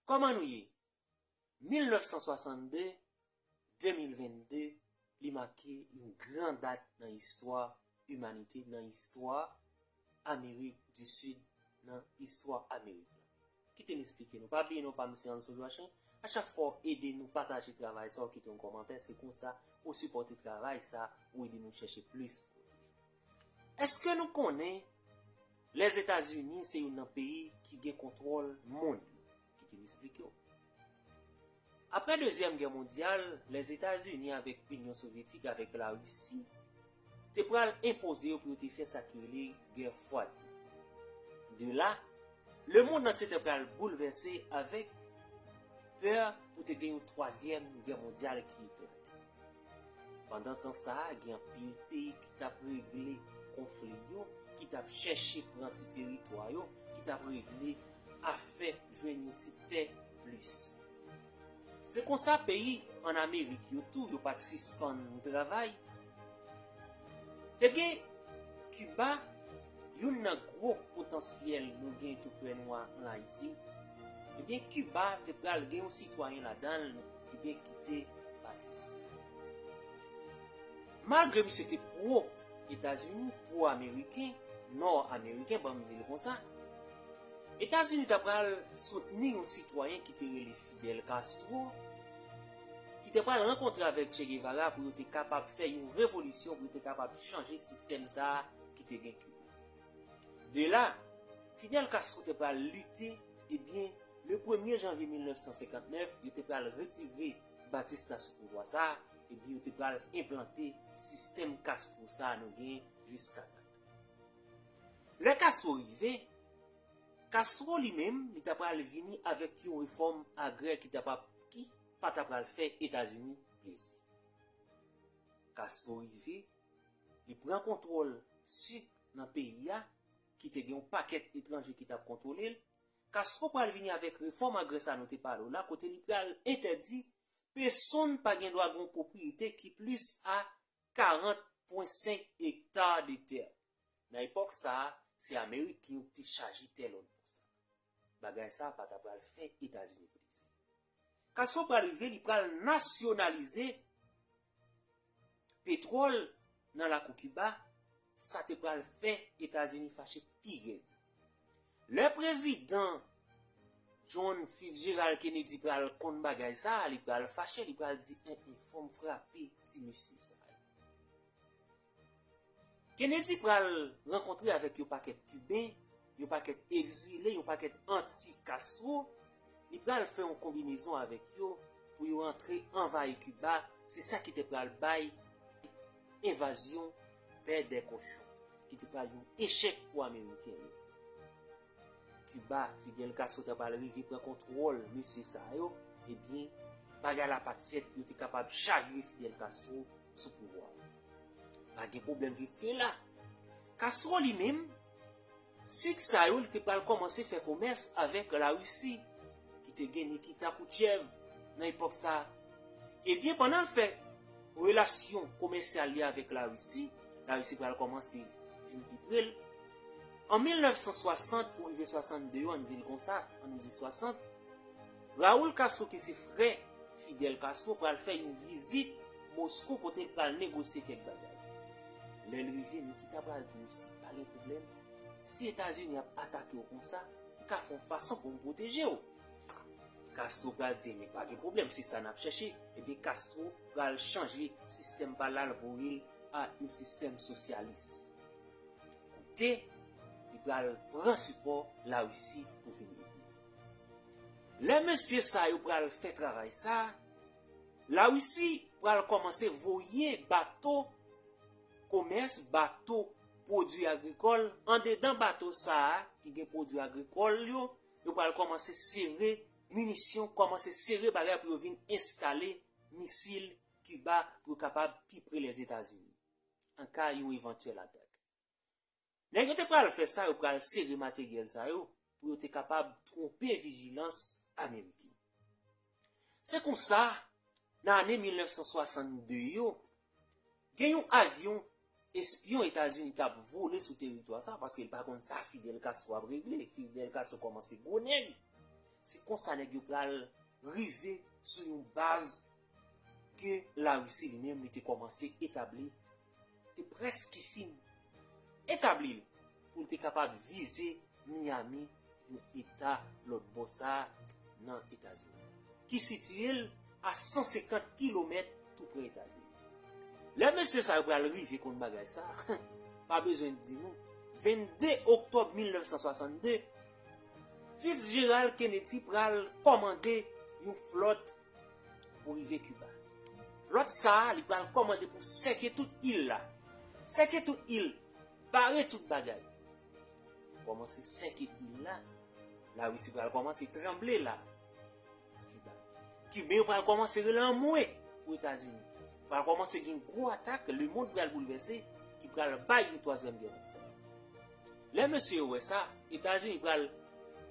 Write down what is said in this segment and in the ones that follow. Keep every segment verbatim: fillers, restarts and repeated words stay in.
Kòman nou ye? Mil nèf san swasannde, de mil vennde, li make yon gran dat nan istwa imanite, nan istwa Amerik di Sid, nan istwa Amerik la. Kite m esplike nou. Pa bliye non pa m se Anso Joachim. A chak fwa w ede nou pataje travay sa, w kite yon kòmantè, se konsa ou sipòte travay sa, ou ede nou chèche plis pou toujou. Èske nou konnen Lèzetazini se youn nan peyi ki gen kontwòl mond? Kite m esplike w. Apre Dezyèm Gè Mondyal, Lèzetazini avèk Inyon Sovyetik, avèk Larisi, te pral enpoze yo pou yo te fè sa ki rele Gè Fwad. De la, lemonn antye te pral boulvèse avèk pè pou te gen yon twazyèm gè mondyal ki eklate. Pandan tan sa a, gen anpil peyi ki t ap regle konfli yo, ki t ap chèche pran ti teritwa yo, ki t ap regle afè jwenn yon ti tè plis. Se konsa peyi ann Amerik yo tou, yo pa t sispann travay. Te gen Kiba, youn nan gwo potansyèl nou gen tou prè nou a ann Ayiti. Ebyen, Kiba te pral gen yon sitwayen ladan l, ebyen, ki te Batista. Malgre misye te pwo Etazini, pwo ameriken, nò ameriken, ban m di l konsa, Etazini ta pral soutni yon sitwayen ki te rele Fidel Castro, ki te pral rankontre avèk Che Guevara pou yo te kapab fè yon revolisyon, pou yo te kapab chanje sistèm sa a ki te gen Kiba. De la, Fidel Castro te pral lite, ebyen, le premye janvye mil nèf san senkantnèf, yo te pral retire Batista sou pouvwa sa a, ebyen, yo te pral enplante sistèm Castro sa a nou gen jiska dat. Lè Castro rive, Castro li menm, li ta pral vini avèk yon refòm agrè ki ta pa, ki pa ta pral fè Etazini plezi. Castro rive, li pran kontwòl sik nan peyi a, ki te gen yon pakèt etranje ki t ap kontwole l. Castro pral vini avèk refòm agrè sa nou te pale w la, kote li pral entèdi pesonn pa gen dwa gen yon pwopriyete ki plis a karant pwen senk ekta de tè. Nan epòk sa a, se Amerik ki te chaje tè lòt bò sa a. Bagay sa a pa ta pral fè Etazini plezi. Castro pral rive, li pral nasyonalize petwòl nan lakou Kiba, sa te pral fè Etazini fache pi rèd. Lè prezidan John Fitzgerald Kennedy pral konn bagay sa a, li pral fache, li pral di, en, en, fò m frape ti mesye sa yo. Kennedy pral rankontre avèk yon pakèt Kiben, yon pakèt egzile, yon pakèt anti-Castro. Li pral fè yon konbinezon avèk yo pou yo antre anvayi Kiba. Se sa ki te pral bay envazyon bè dè kochon, ki te pral yon echèk pou Ameriken yo. Kiba, Fidel Castro ta pral rive pran kontwòl mesye sa yo, ebyen, bagay la pa t fèt pou yo te kapab chavire Fidel Castro sou pouvwa a. Pa gen pwoblèm jiske la. Castro li menm, sik sa yo, li te pral kòmanse fè komès avèk Larisi, ki te gen Nikita Khrouchtchev nan epòk sa a. Ebyen, pandan l fè relasyon komèsyal li avèk Larisi, Larisi pral kòmanse vin pi pre l. An mil nèf san swasant pou rive swasannde yo, ann di l konsa, ann di swasant, Raul Castro, ki se frè Fidel Castro, pral fè yon vizit Moskou, kote l pral negosye kèk bagay. Lè l rive, Nikita pral di misye, pa gen pwoblèm. Si Etazini ap atake w konsa, m ka fè yon fason pou m pwoteje w. Castro pral di, men pa gen pwoblèm, se sa n ap chèche. Ebyen, Castro pral chanje sistèm pa l, al voye l a yon sistèm sosyalis, kote li pral pran sipò Larisi pou vin ede. Lè mesye sa yo pral fè travay sa, Larisi pral kòmanse voye bato komès, bato pwodui agrikòl. Andedan bato sa a ki gen pwodui agrikòl yo, yo pral kòmanse sere minisyon, kòmanse sere bagay pou yo vin enstale misil Kiba pou yo kapab pi pre Lèzetazini an ka yon evantyèl atak. Nèg yo te pral fè sa, yo pral sere materyèl sa yo pou yo te kapab twonpe vijilans ameriken. Se konsa, nan ane mil nèf san swasannde yo, gen yon avyon espyon Etazini t ap vole sou teritwa sa, paske l pa konn sa Fidel Castro ap regle. Fidel Castro kòmanse gwo nèg. Se konsa nèg yo pral rive sou yon baz ke Larisi li menm li te kòmanse etabli, te prèske fin etabli l pou l te kapab vize Miami, yon eta lòt bò sa a nan Etazini, ki sitiye l a san senkant kilomèt tou pre Etazini. Lè mesye sa yo pral rive konn bagay sa, pa bezwen di nou, vennde oktòb mil nèf san swasannde, Fitzgerald Kennedy pral kòmande yon flòt pou rive Kiba. Flòt sa a, li pral kòmande pou sèke tout il la. Sèke tout il, bare tout bagay. Kòmanse sèke il la, Larisi pral kòmanse tranble la. Kiba. Kiben yo pral kòmanse rele anmwe pou Etazini. Pral kòmanse gen gwo atak, lemonn pral boulvèse, ki pral bay yon twazyèm gè mondyal. Lè mesye yo wè sa, Etazini pral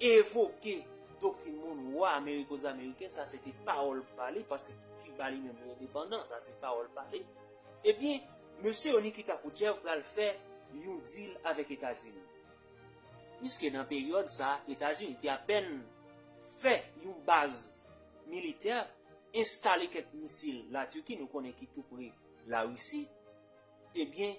evoke doktrin Monroe, America aux Américains, sa se te pawòl pa li, paske Kiba li menm li endepandan, sa se pawòl pa li. Ebyen, mesye yo Nikita Khrouchtchev pral fè yon deal avèk Etazini. Piske nan peryòd sa, Etazini te apèn fè yon baz militè, enstale kèk misil Latiki, nou konnen ki tou pre Larisi, ebyen,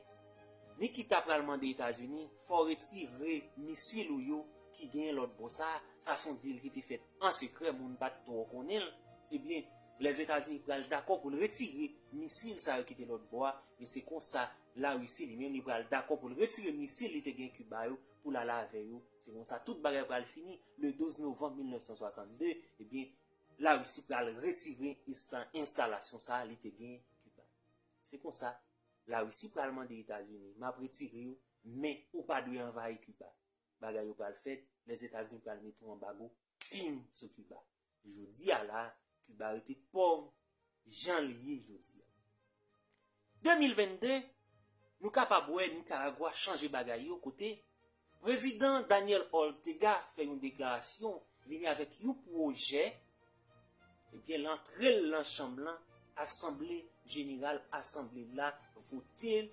Nikita pral mande Etazini, fò w retire misil ou yo ki genyen lòt bò sa, sa se yon deal ki te fèt an sekrè, moun pa t twò konnen l. Ebyen, Lèzetazini pral dakò pou l retire misil sa yo ki te lòt bò a, men se konsa Larisi li menm li pral dakò pou l retire misil li te gen Kiba yo pou l ale avè yo. Se konsa tout bagay pral fini. Le douz novanm mil nèf san swasannde, ebyen, Larisi pral retire ensta-, enstalasyon sa a li te gen Kiba. Se konsa, Larisi pral mande Etazini, "M ap retire yo, men ou pa dwe anvayi Kiba." Bagay yo pral fèt, Lèzetazini pral mete yon anbago pim sou Kiba. Jodi a la, Kiba rete pòv jan l ye jodi a. De mil vennde, nou kapab wè Nikaragwa chanje bagay yo kote Prezidan Daniel Ortega fè yon deklarasyon, vini avèk yon pwojè, ebyen, l antre l nan chanm lan, Asanble Jeneral Asanble la vote l,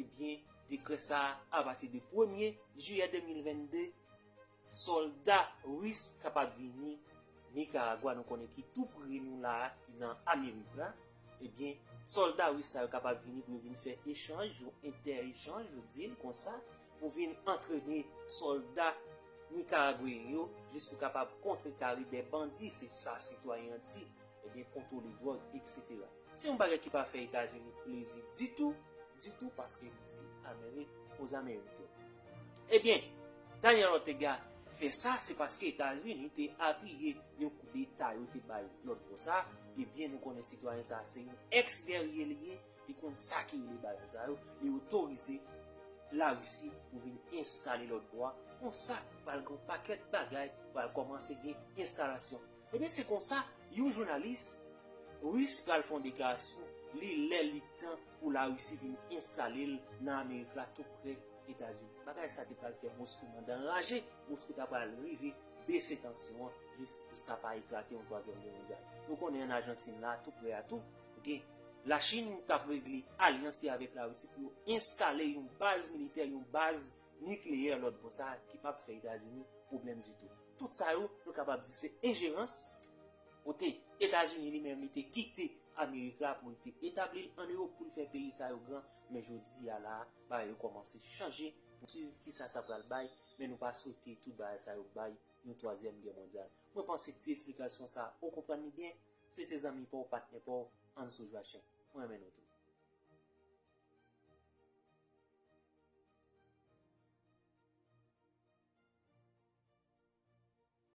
ebyen, dekrè sa a, apati de premye jiyè de mil vennde, sòlda ris kapab vini Nikaragwa, nou konnen ki tou pre nou la a, ki nan Amerik la, ebyen, sòlda ris sa yo kapab vini pou yo vin fè echanj, yon entè-echanj, yo di l konsa, pou vin antrene sòlda nikaragweyen yo, jis pou kapab kontrekare de bandi, se sa sitwayen an di, ebyen, kontwole dwòg, etsetera. Se yon bagay ki pa fè Etazini plezi ditou, ditou, paske l di Amerik aux Américains. Ebyen, Daniel Ortega fè sa, se paske Etazini te apiye yon koudeta yo te bay lòt bò sa. Ebyen, nou konnen sitwayen sa, se yon èks gèrye li ye, li konn sa ki rele bagay sa yo, li otorize Larisi pou vin enstale lòt bò a. Konsa, pral gen yon pakèt bagay, pral kòmanse gen enstalasyon. Ebyen, se konsa, yon jounalis ris pral fè yon deklarasyon, li lè, li tan pou Larisi vin enstale l nan Amerik la, tou pre Etazini. Bagay sa te pral fè Moskou mande anraje, Moskou ta pral rive bese tansyon an, jis pou sa pa eklate yon twazyèm gè mondyal. Nou konnen ann Ajantin la, tou pre a tou, gen Lachin k ap regle alyans li avèk Larisi pou yo enstale yon baz militè, yon baz nikleyè lòt bò sa a ki p ap fè Etazini pwoblèm ditou. Tout sa yo, nou kapab di se enjerans, kote Etazini li menm li te kite Amerik la pou l te etabli l ann Ewòp pou l fè peyi sa yo gran, men jodi a la, bagay yo kòmanse chanje pou suiv kisa sa pral bay, men nou pa swete tout bagay sa yo bay yon twazyèm gè mondyal. Mwen panse ti esplikasyon sa a, ou konprann li byen, se te zanmi pa w, patnè pa w, Anso Joachim. Mwen renmen nou tou.